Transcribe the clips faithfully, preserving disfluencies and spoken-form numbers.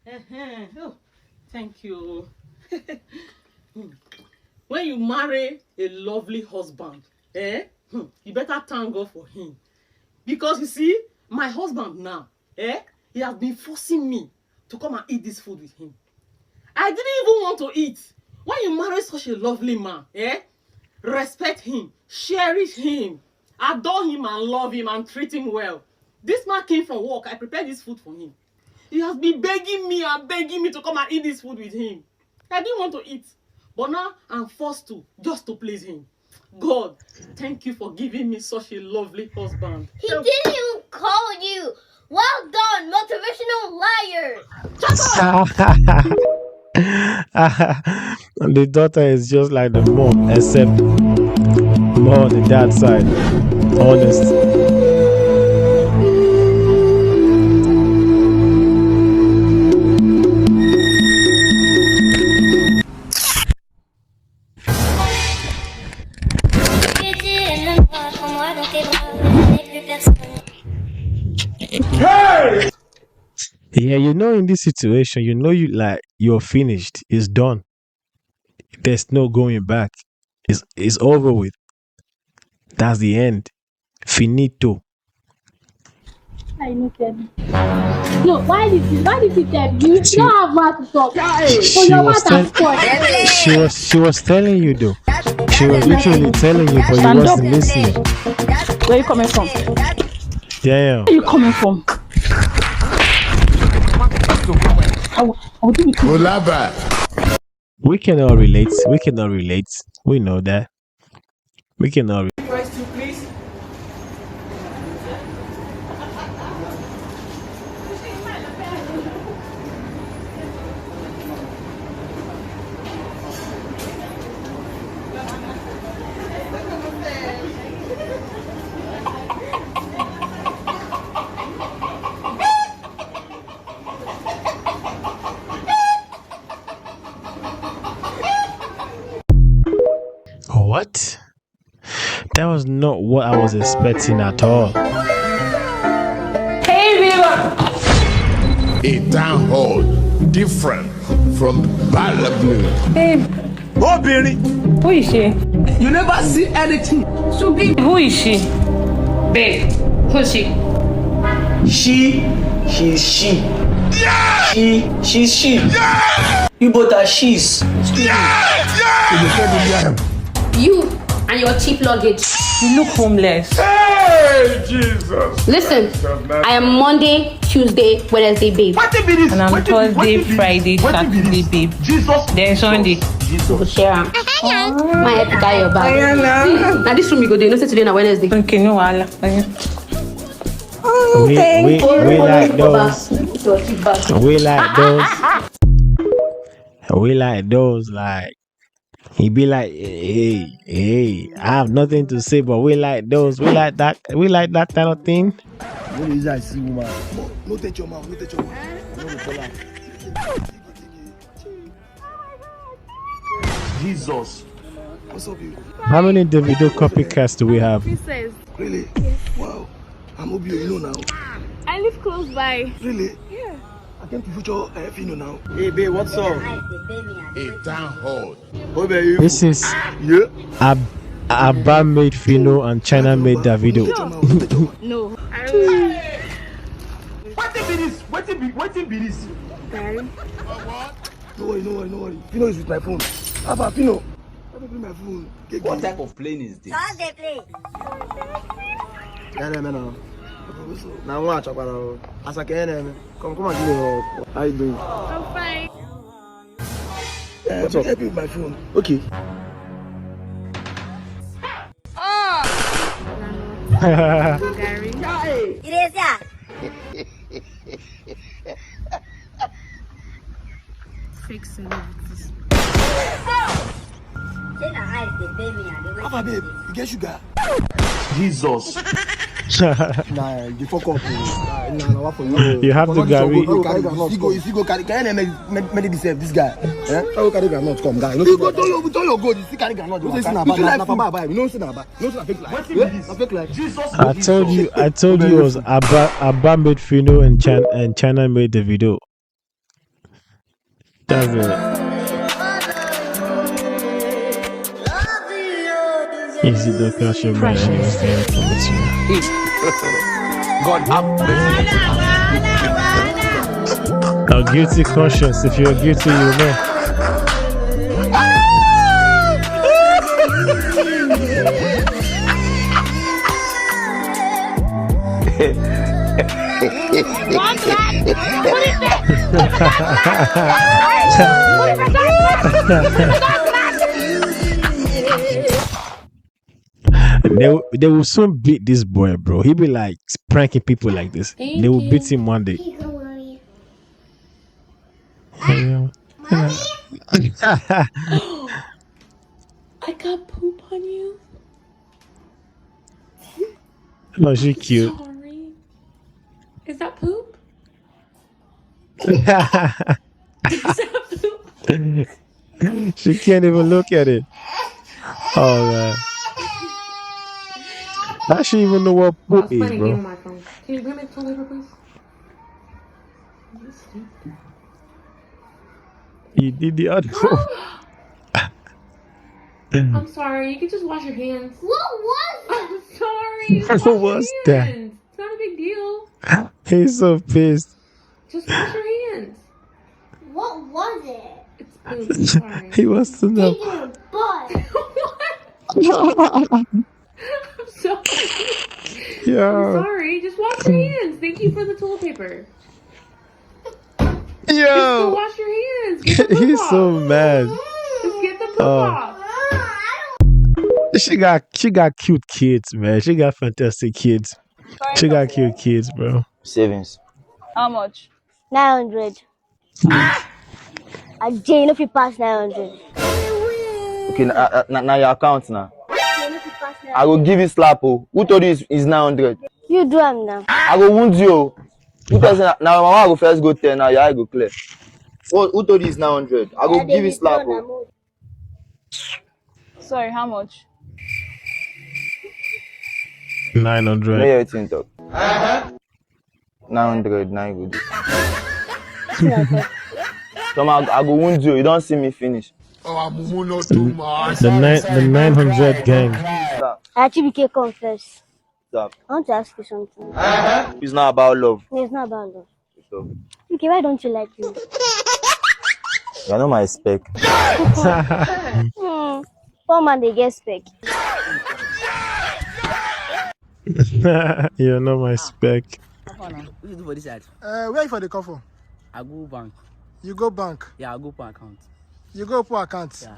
Ehen. Oh, thank you. Hmm. When you marry a lovely husband, eh, hmm, you better thank God for him. Because you see, my husband now, eh, he has been forcing me to come and eat this food with him. I didn't even want to eat. When you marry such a lovely man, eh, respect him, cherish him, adore him and love him and treat him well. This man came from work. I prepared this food for him. He has been begging me and begging me to come and eat this food with him. I didn't want to eat, but now I'm forced to, just to please him. God, thank you for giving me such a lovely husband. He didn't even call you. Well done, motivational liar. Shut up. The daughter is just like the mom, except more on the dad side. Honest. Yeah, you know, in this situation, you know, you like, you're finished. It's done. There's no going back. It's it's over with. That's the end. Finito. I no tell you. No, why did you why did you tell me? You don't have mouth to talk. So She your was mouth has tell- spoiled. She was she was telling you though. She was literally telling you, but you Stand up. Wasn't listening. Where you coming from? Damn. Where you coming from? I will, I will do it. Olaba. We cannot relate. We cannot relate. We know that. We cannot. Re- What? That was not what I was expecting at all. Hey, Viva! A town hall different from Balablue. Babe, Obìnrin, who is she? You never see anything. Who is she? Babe, who's she? She, she is she. She, she's she. You both are she's. Yeah! Yeah! You and your cheap luggage. You look homeless. Hey, Jesus! Listen, I am Monday, Tuesday, Wednesday, babe. What if it is? And I'm What if it- what Thursday, if it- Friday, what if it Saturday, is? Babe. Jesus. Then Sunday. Jesus. Share am. My head carry your bag. Now this room you go dey. You know say today na Wednesday. Okay, no wahala. We, we, we like Go those. back. Put your cheap bag. We like those. We like those. Like, he be like, hey, hey, I have nothing to say, but we like those. We like that. We like that kind of thing. When you use eye see woman, no, no touch your mouth, no touch your mouth. No go follow am. Jesus. What's up, you? How many Davido copycats do we have? Really? Wow. I'm Obio, you know now. I live close by. Really? Yeah. I came to feature uh, Fino now. Hey, babe, what's up? A town hall. Oh, babe, you. This is Yeah. Ab- Abba made Fino and China made Davido. No touch your mouth, no touch your mouth. No. I don't. What if it is? What if it? What if it is? Gary. No worry, no worry, no worry. Fino is with my phone. Abba, Fino. Let me bring my phone. Get What me. Type of plane is this? Just dey play. Yeah, yeah, man. Now, now watch out, brother. As I can, eh, come, come and give me a hug. How you doing? I'm fine. Uh, What's up? Help me with my phone. Okay. Gary. You dey see am? Fake celebrities. Say na eyes dey pay me and the way Abba, babe, you get sugar? Jesus. Nah, you fuck up. Oh. Nah, nah, nah, what for you? You have to Forget this Gary. one. Go carry groundnut. You go, you go carry. Can you make, make, make this, eh, this guy? Eh? Go carry groundnut. Come, guy. You go turn your, turn your gold. You still carry groundut. You say na bad, na bad, bad. You know say na bad. You know say na fake life. What if it is? Na fake life. Jesus. I told you, I told you it was Abba, Abba made Fino and China, and China made Davido. That's it. Easy to catch your man. God have mercy. A guilty conscience. If you're guilty, you know. They, they will soon beat this boy, bro. He be like pranking people like this. Thank they will you. Beat him one day. Yeah. I got poop on you. No, she cute. Sorry. Is that poop? She can't even look at it. Oh man. How she even know what poop is, bro? Can you bring me the toilet paper, please? You did the other one. I'm sorry. You can just wash your hands. What was that? I'm sorry. What was that? It's not a big deal. He's so pissed. Just wash your hands. What was it? It's poop. Sorry. He wants to know. Taking a butt. I'm sorry. Yeah. I'm sorry. Just wash your hands. Thank you for the toilet paper. Yo. Just go wash your hands. He's off. So mad. Just get the poop oh. Off. She got she got cute kids, man. She got fantastic kids. She got cute kids, bro. Savings. How much? Nine hundred. I dare you if you pass nine hundred. Okay, now, now, now your account now. I will give you slap. Oh. Who told you it's, it's nine hundred? You do am now. I go wound you. Who tells you now? Now, mama go first go ten. Now your eye go clear. Who, who told you it's nine hundred? I go give you slap. Oh. Sorry, how much? Nine hundred. May everything talk. Nine hundred, nine good. Come, I, I go wound you. You don't see me finish. Oh, I'm no too much. The nine, the nine hundred gang. Actually, we can confess. Stop. I want to ask you something. It's not about love. No, it's not about love. Okay, why don't you like me? You're not my spec. Hmm. Poor man, they get spec. You're not my spec. What you do for this side? Uh, where you for the call for? I go bank. You go bank? Yeah, I go open account. You go open account? Yeah.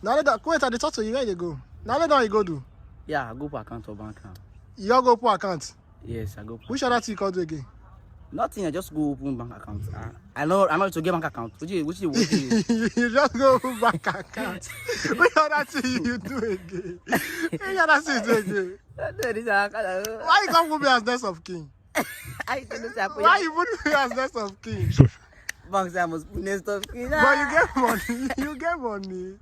Now let that wait at the top of you where you go. Now let that you go do. Yeah, I go open account for bank now. You all go open account. Yes, I go. Which other thing you can do again? Nothing. I just go open bank account. Uh, I know. I know to get bank account. Which is which is what you just go open bank account. Which other thing you do again? Which other thing you do again? Why you come put me as next of king? Why you put me as next of king? Bank say I must put next of king. But you get money. You get money.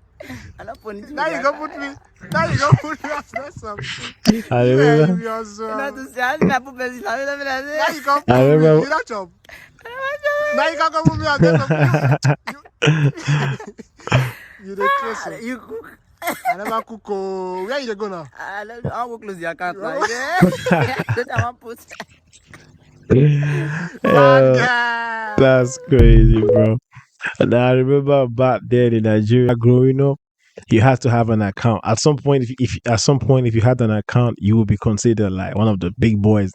I not put it. Now you go put me. Now you go put me as next of king. I remember. You also. Not to say I not put person. I remember that. Now you go put me. You not chop. Now you go put me as next of king. You dey crazy. You cook. I never cook oh. Where you go now? I don't know. I will close the account now. Yeah. That I want put. Yeah, that's crazy, bro. And I remember back then in Nigeria, growing up, you had to have an account at some point. If, if at some point, if you had an account, you would be considered like one of the big boys.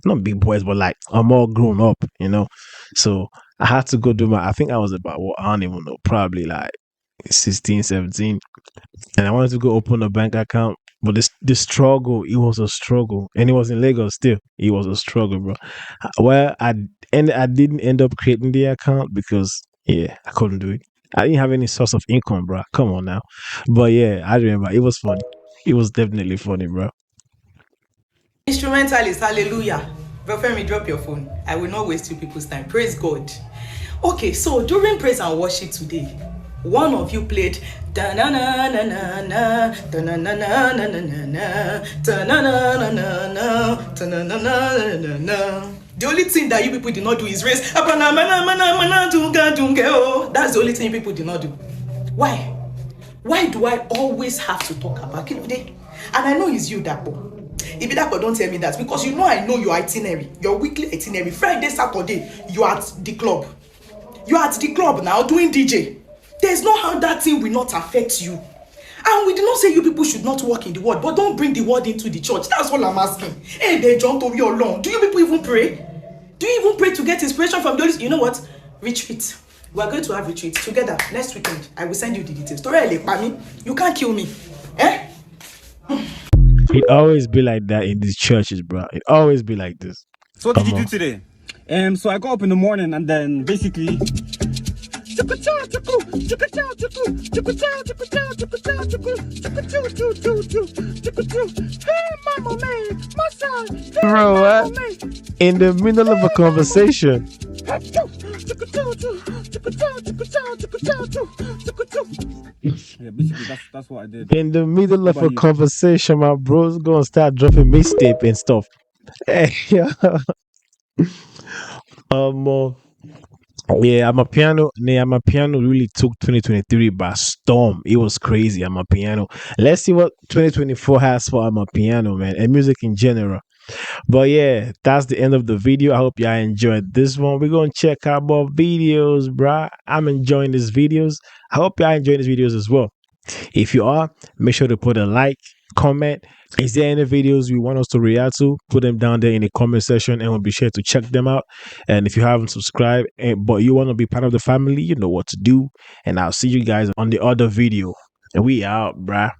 Not big boys, but like I'm all grown up, you know. So I had to go do my. I think I was about what I don't even know, probably like sixteen, seventeen, and I wanted to go open a bank account. But this the struggle, it was a struggle, and it was in Lagos still. It was a struggle, bro. Well, I and I didn't end up creating the account because yeah, I couldn't do it. I didn't have any source of income, bro. Come on now. But yeah, I remember it was funny. It was definitely funny, bro. Instrumentalist, hallelujah. Brother Femi, drop your phone. I will not waste you people's time. Praise God. Okay, so during praise and worship today, one of you played da na na na na na da na na na na na na da na na na na na da na na na na na. The only thing that you people did not do is raise. Apana mana mana mana to God. Dunke o, that's the only thing people did not do. Why? Why do I always have to talk about Kí ló dé? And I know it's you, Dapo. If Dapo don't tell me that, because you know I know your itinerary, your weekly itinerary. Friday, Saturday, you're at the club. You're at the club now doing D J. There's no how that thing will not affect you. And we did not say you people should not work in the word, but don't bring the word into the church. That's all I'm asking. Hey, they John Tobi alone. Do you people even pray? Do you even pray to get inspiration from the Holy Spirit? You know what? Retreat. We are going to have retreat together next weekend. I will send you the details. Torí ẹ lè pa mí. You can't kill me. Eh? It always be like that in these churches, bro. It always be like this. So what did you Come do on. Today? Um, so I got up in the morning and then basically Hey, mama, man, my son. Hey, Bro, mama, what? Man. In the middle of a conversation. Yeah, basically that's that's what I did. In the middle of How about a you? Conversation, my bro's gonna start dropping mixtape and stuff. Hey, yeah. Um, uh, yeah, Amapiano. Nah, Amapiano really took twenty twenty-three by storm. It was crazy. Amapiano. Let's see what twenty twenty-four has for Amapiano, man, and music in general. But yeah, that's the end of the video. I hope y'all enjoyed this one. We're gonna check out more videos, bruh. I'm enjoying these videos. I hope y'all enjoying these videos as well. If you are, make sure to put a like, comment. Is there any videos you want us to react to? Put them down there in the comment section and we'll be sure to check them out. And if you haven't subscribed, eh, but you want to be part of the family, you know what to do. And I'll see you guys on the other video. And we out, bruh.